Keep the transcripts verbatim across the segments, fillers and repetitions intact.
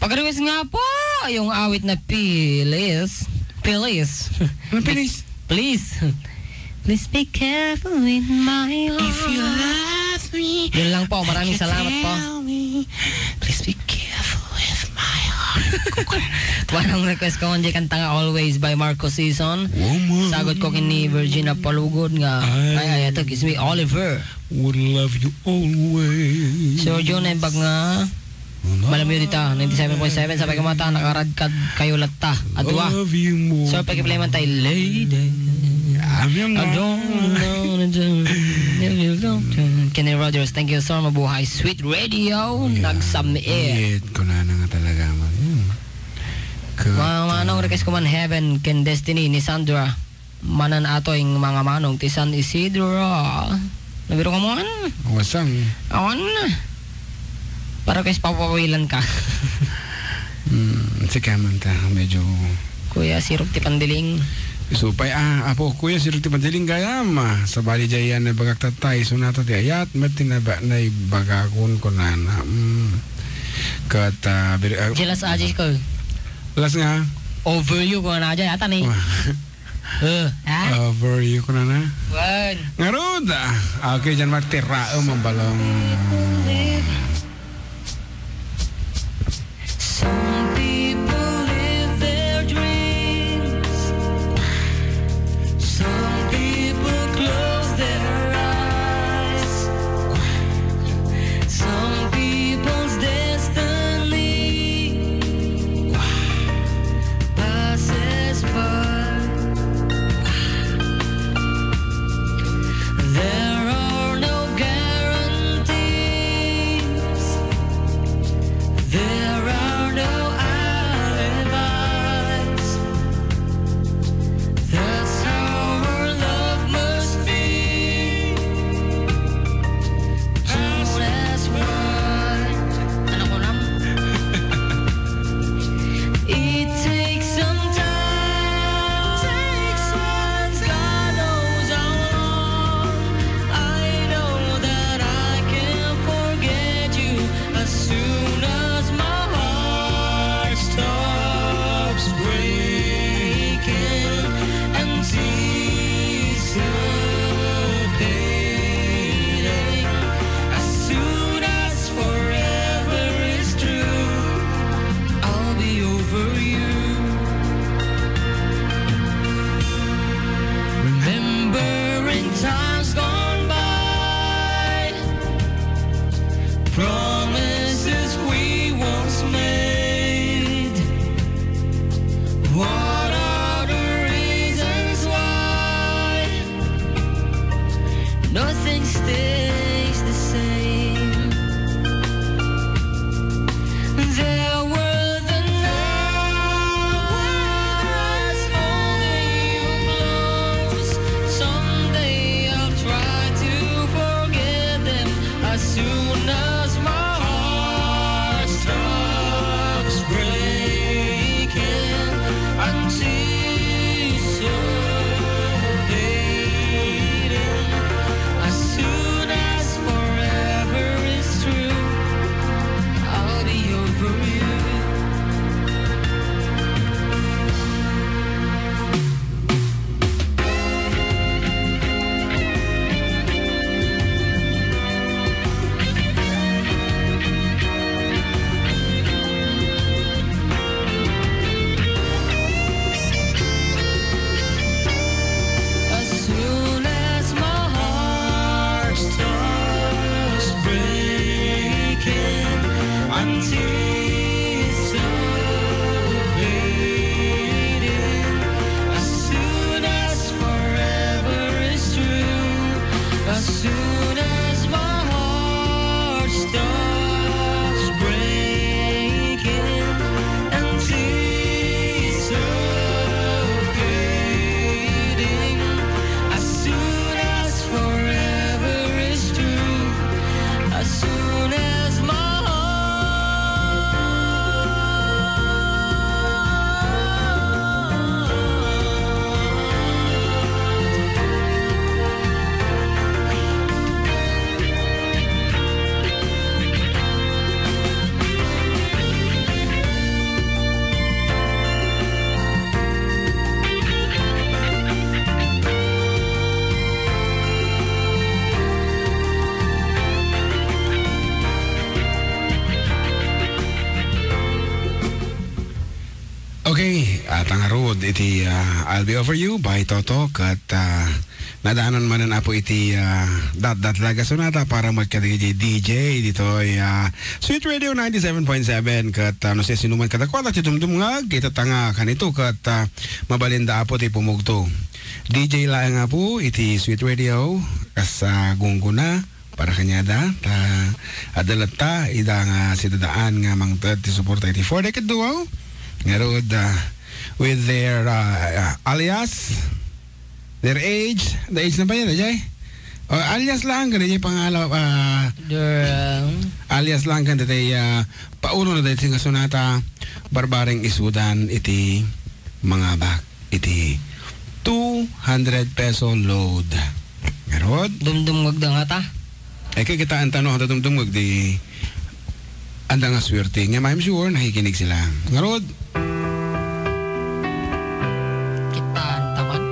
Request nga po yung awit na Pilis. Pilis. Ano, Pilis? Please. Please be careful with my heart. If you love me, yun lang po. Maraming salamat po. Tell me, please be careful with my heart. Parang request ko, hindi kanta nga Always by Marco Sison. Woman. Sagot ko kini Virginia Palugod nga, ay, ay, ay, ito, kiss me, Oliver. Would love you always. Sir John, ay bag nga, Malam yun dita, ninety-seven point seven, sabi ko mata, nakaradkad kayo latta. Adwa. Love you more. So, pag-play man tayo, lady. I'm your I don't know the time. If you don't turn. Kenny Rogers, thank you, sir. Mabuhay. Sweet Radio. Yeah. Nagsami eh. Wait, kunana nga talaga, man. Hmm. Mga manong request ko man Heaven, Ken Destiny, ni Sandra. Manan ato ing mga manong ti San Isidro. Nabiro ka mo, an? Wasang. Awan. Para kay papawilan ka. Hmm, si Kaman ta, medyo Kuya, sirop ti pandiling. Supay, ah, apo, Kuya, sirop ti pandiling gayam. Ah, sabali jay yan, bagak tatay, sunata ti ayat, met ti naba-, naibagakon ko nana. Hmm. Kat, ah, bir-, ah, Jealous aja ko. Las nga? Over you ko na aja, ata ni. Eh, ha? Over you ko na na. Wan. Ngarud, ah. Okay, dyan magtira, oh, mambalong. Some people live their dreams. Some people close their eyes. Some people's destiny passes by. There are no guarantees. Okay, at ngarud iti, ah, I'll Be Over You by Toto, ket, ah, nadaanan manen, Apo, iti, ah, datdatlag a sonata para met kadagiti D J ditoy, ah, Sweet Radio ninety-seven point seven, ket, ah, no siasinoman kadakuada ti dumdumngeg, ita ta nga kanito, ket, ah, mabalinda, Apo, ti pumugto. D J laeng, Apo, iti Sweet Radio, kas, ah, gunggona, para kaniada, ta adda latta ida nga sidadaan nga mangted ti suporta iti Four Decade Duo. Ngarud, ah, with their, ah, ah, alias, their age, the age na ba yan, Ajay? O, alias lang, kani Jay pangalaw, ah, Durang. Alias lang, kan tatay, ah, paulo na daytoy nga sonata, barbareng isudan iti mangabak iti two hundred peso load. Ngarud? Dumdumngeg da nga ta. Ay, kakitaan ta no, adda dumdumngeg di adda nga swerte. Ngem I'm sure nakikinig sila. Ngarud? Kitaan ta man.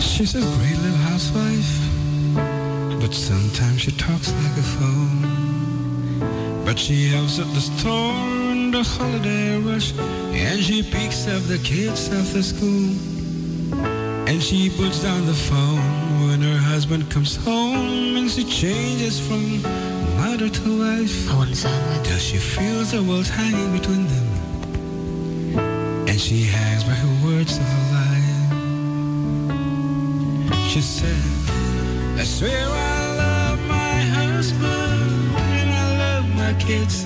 She's a great little housewife, but sometimes she talks like a phone. But she helps at the store in the holiday rush, and she picks up the kids after school. And she puts down the phone when her husband comes home, and she changes from mother to wife. Awan sa nga. Till she feels the world hanging between them. And she hangs by her words of her life. She said, "I swear I love my husband and I love my kids.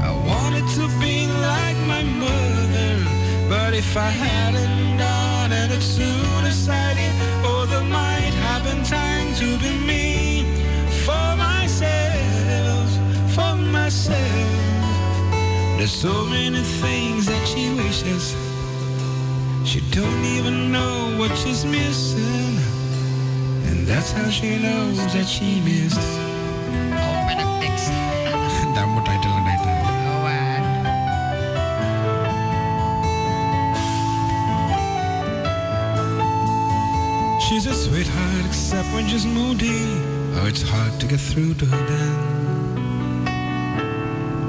I wanted to be like my mother, but if I hadn't done it as soon as I did, oh, there might have been time to be me for myself, for myself." There's so many things that she wishes. She don't even know what she's missing, and that's how she knows that she missed. Ako pa nag-text. Damo title na ito. Awan. She's a sweetheart, except when she's moody. Oh, it's hard to get through to her then.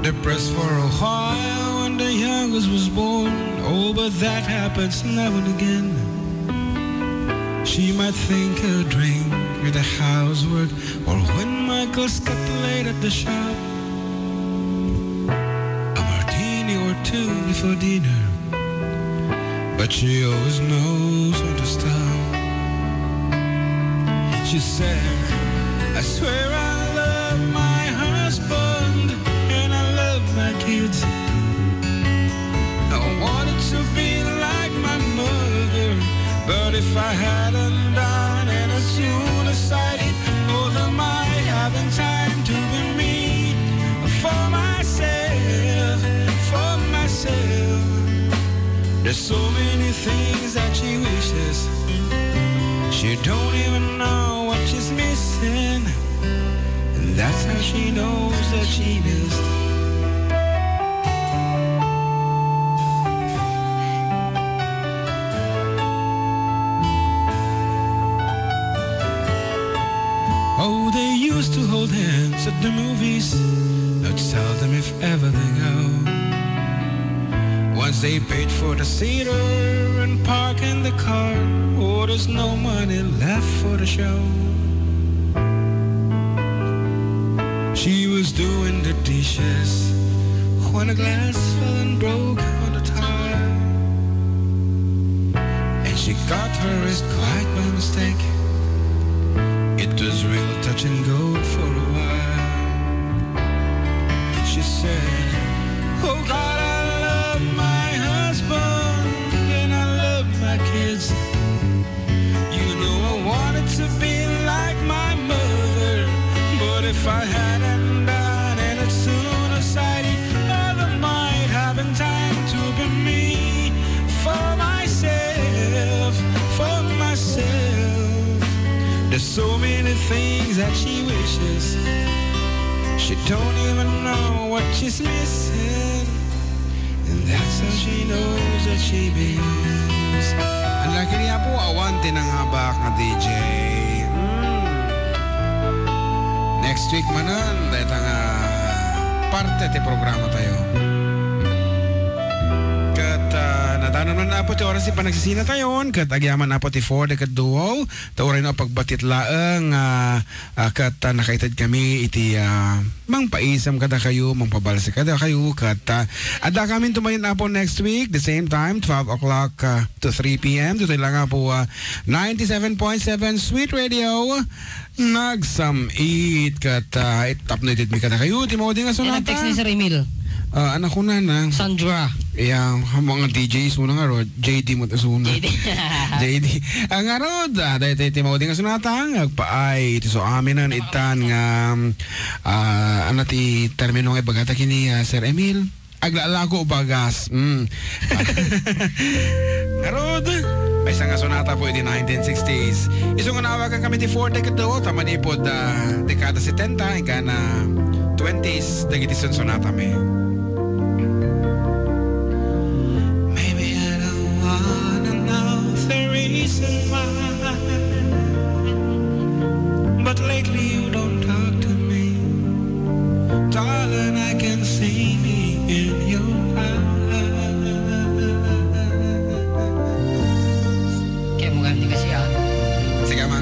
Depressed for a while when the youngest was born. Oh, but that happens now and again. She might think a drink with the housework, or when Michael's kept late at the shop. A martini or two before dinner, but she always knows when to stop. She said, "I swear I love my husband and I love my kids. I wanted to be like my mother, but if I hadn't done it as soon as I did, oh, there might have been time to be me for myself, for myself." There's so many things that she wishes. She don't even know what she's missing. And that's how she knows that she missed. Oh, they used to hold hands at the movies. Now it's seldom if ever they go. Once they paid for the theater and parking the car, oh, there's no money left for the show. She was doing the dishes when a glass fell and broke on the tile. And she cut her wrist quite by mistake. It was real touch and go for a while. She said, "Oh God, I love my husband and I love my kids. You know I wanted to be like my mother, but if I hadn't done it as soon as I did, oh, there might have been time to be me for myself, for myself." There's so many things that she wishes. She don't even know what she's missing. And that's how she knows that Babies. Ang laki niya po, awan ti nangabak nga D J. Mm. Next week manen, dayta nga parte ti programa tayo. Ket, ah, nadanon man, Apo, ti oras ti panagsisina tayon, ket agyaman, Apo, ti four, ket duo, ta uray no, pagbatit laeng, ah, ah, ket, ah, nakaited kami iti, ah, mangpaisem kadakayo, mangpabalsi kadakayo, ket, ah, adda kami tumayon, Apo, next week, the same time, twelve o'clock, ah, to three p m. Ditoy lang, Apo, ah, ninety-seven point seven Sweet Radio. Nagsam-it ket, ah, itapno itid mi kadakayo ti maudi nga Yan ang text ni sonata. Sir Emil. Ah, anak ko na na. Sandra. Iya, ang mga D J isuna nga rod, J D mo isuna. J D. J D. Ang ngarud, ah, daytoy ti maudi nga sonata, nga agpaay, ti so aminen, itan nga, ah, ano ti termino nga ibagata kini, ah, Sir Emil? Aglalako bagas. Mm. Ngarud, maysa nga sonata po iti nineteen sixties. Isu nga naawagan kami ti forty ket duo, ta manipud, ah, dekada setenta, inggana twenties, dagiti sunsonata mi. Maybe I don't wanna know the reason why, but lately you don't talk to me. Darling, I can see me in your eyes. Kaya mo gamit kasi, ah. Sige, man.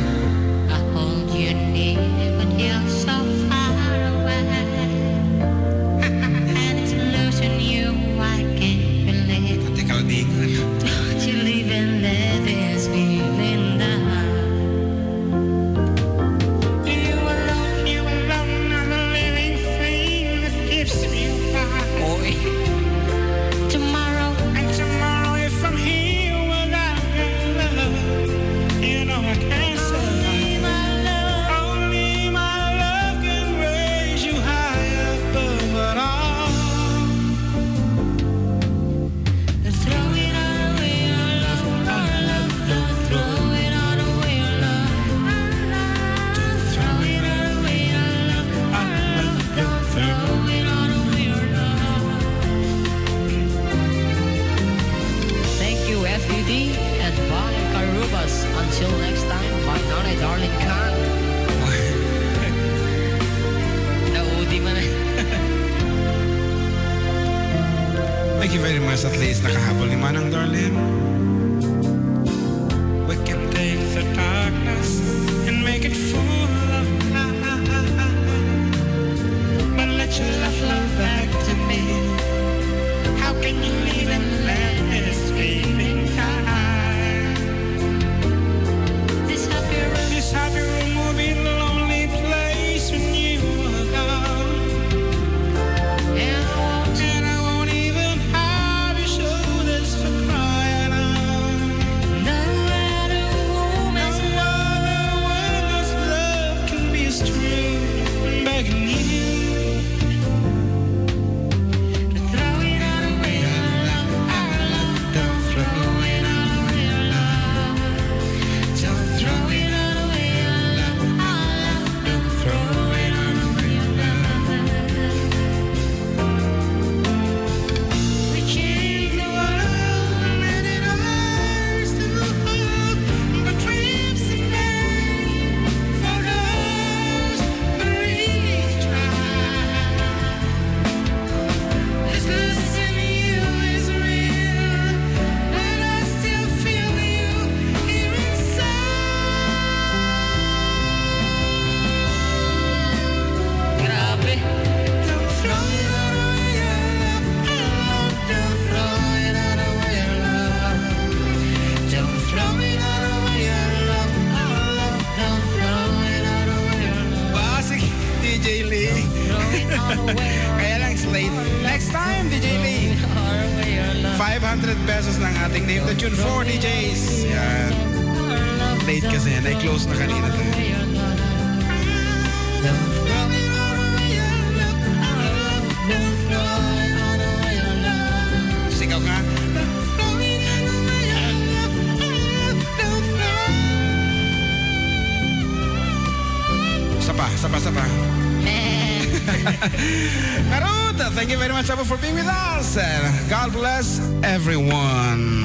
I hold you near, but you're so far away. And it's losing you, I can't believe. Pati kaldingan. Don't you leave and let this feeling die. You alone, you alone are the living thing that keeps me alive. Oy. Tomorrow and tomorrow, if I'm here without your love, you know I can't survive. Only my love, only my love can raise you high above it all. Throw it all away, our love, our love. Don't throw it all away, our love. Don't throw it all away, our love, our love. Don't throw it all away, our love. Thank you, F D D and Bang Carubas. Until next time, my nanay darling kan. Naudi man. Thank you very much. At least nakahabol ni Manang Darlene. We can take the darkness and make it full of light. But let your love flow back to me. How can you leave and let this feeling die? This happy room, this happy room will be a lonely place when you are gone. And I won't, and I won't even have your shoulders for crying on. No other woman's, no other woman's love can be as true. I'm begging you. Throw it all away, our love, our love. Don't throw it all away, our love. Don't throw it all away, our love, our love. Don't throw it all away, our love. We change the world, many doors to hold, but dreams remain for those who really try. This losing you is real, but I still feel you here inside. Grabe. Don't throw it all away, our love. Our love, don't throw it all away, our love. Don't throw it all away, our love. Our love, don't throw it all away, our love. Basig. D J Lee. Kaya lang, it's late. Next time, D J Lee. Five hundred pesos na ang ating Name the Tune for D Js. Yan. Late kasi yan. I-close na kanina to. Sigaw ka. Sapa, sapa, sapa. Ngarud, Thank you very much, Abu, for being with us, and God bless everyone.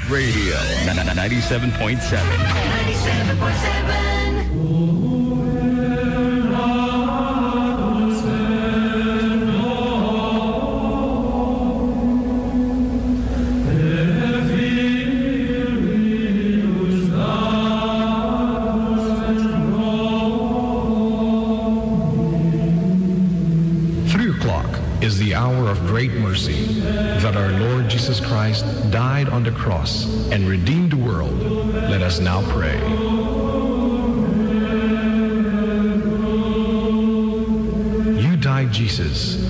Radio ninety-seven point seven. Three o'clock is the hour of great mercy, that our Lord Jesus Christ died on the cross and redeemed the world. Let us now pray. You died, Jesus.